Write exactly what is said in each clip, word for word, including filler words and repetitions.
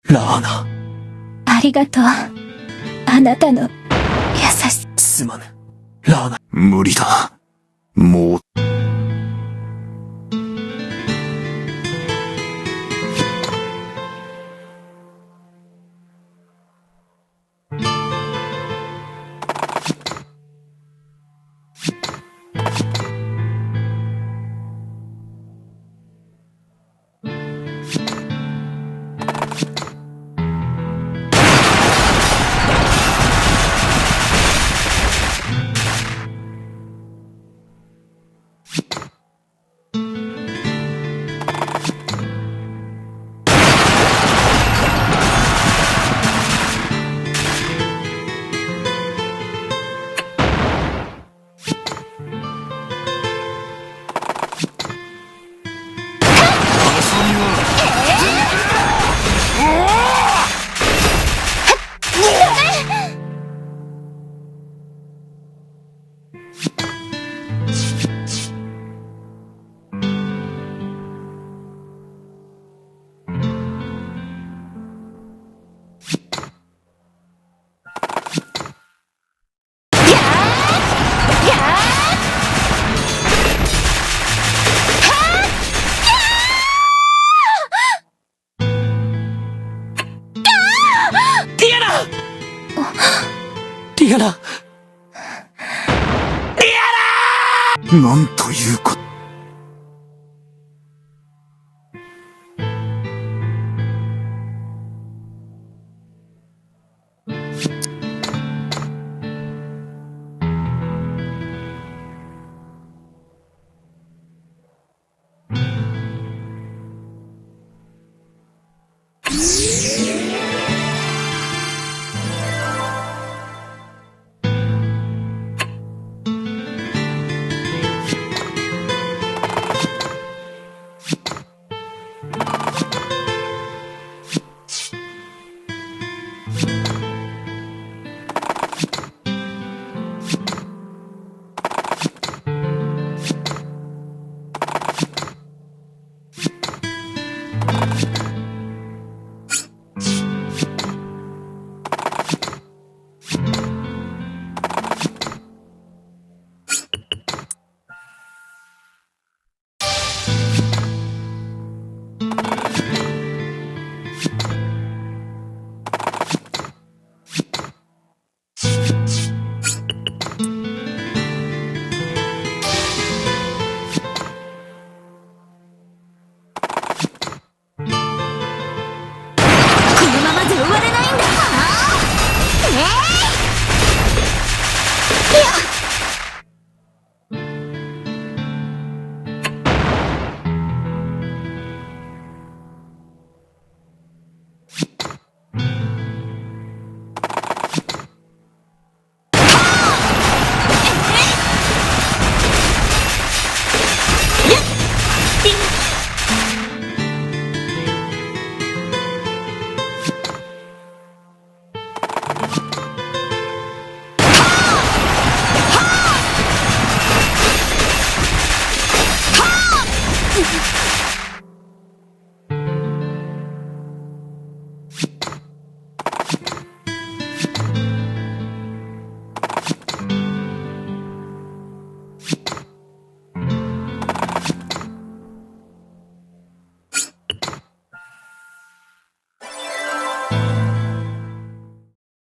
ラーナ。ありがとう。あなたの優しさ。すまぬ。ラーナ。無理だ。もう。ティアナ！ティアナ！なんということ。このままじゃ終われないんだ。えい！いや。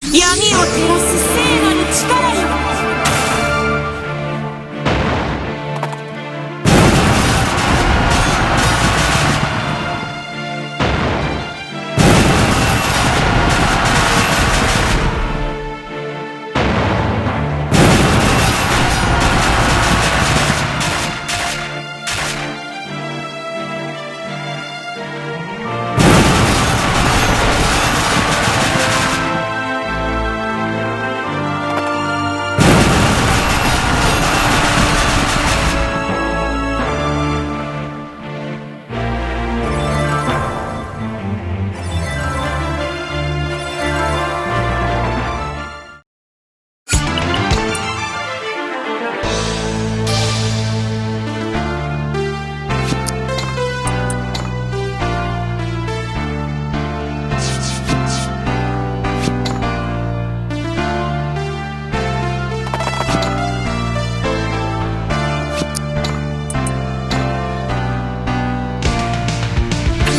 闇を照らす聖なる力よ。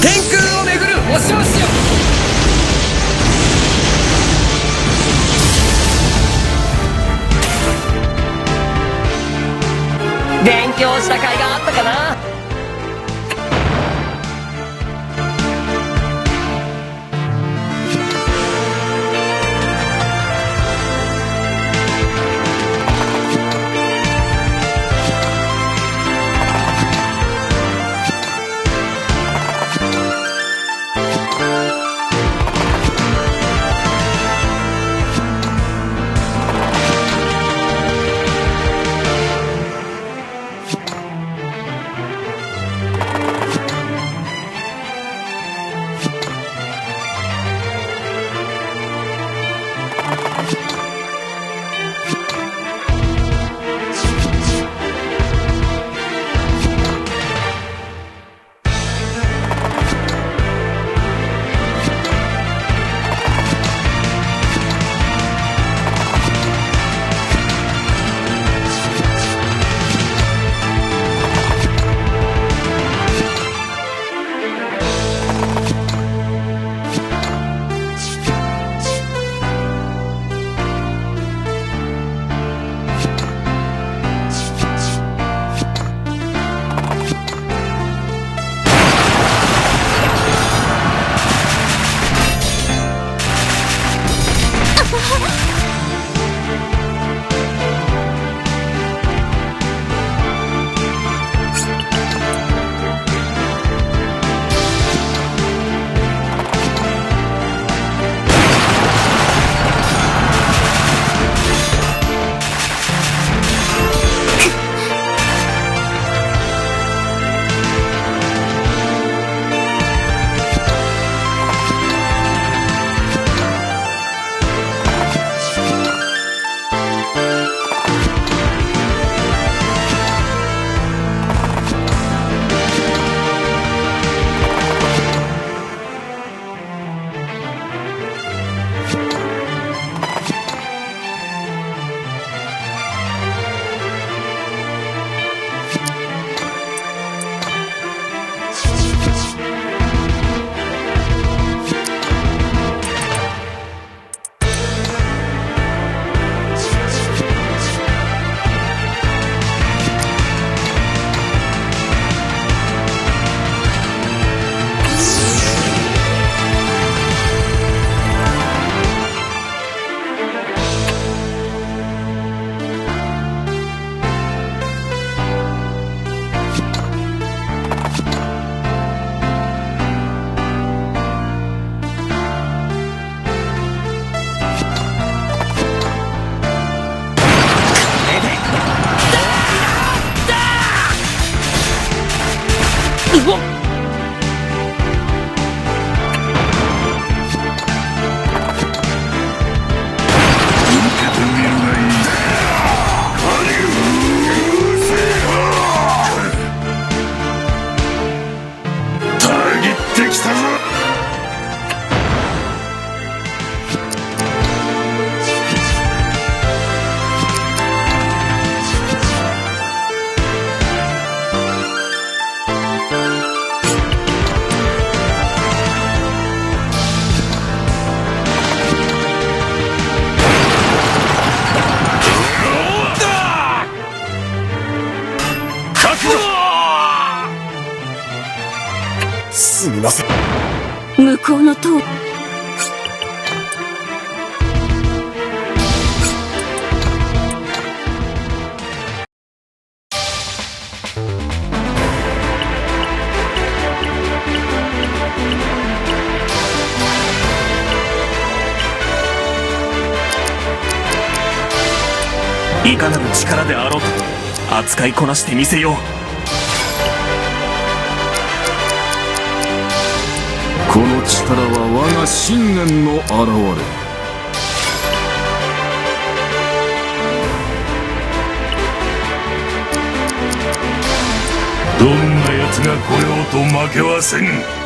天空を巡る星々よ。勉強した甲斐があったかな。たぎってきたぞ。すみません。向こうの塔。 いかなる力であろうと、 扱いこなしてみせよう。この力は我が信念の表れ。どんな奴が来ようと負けはせん。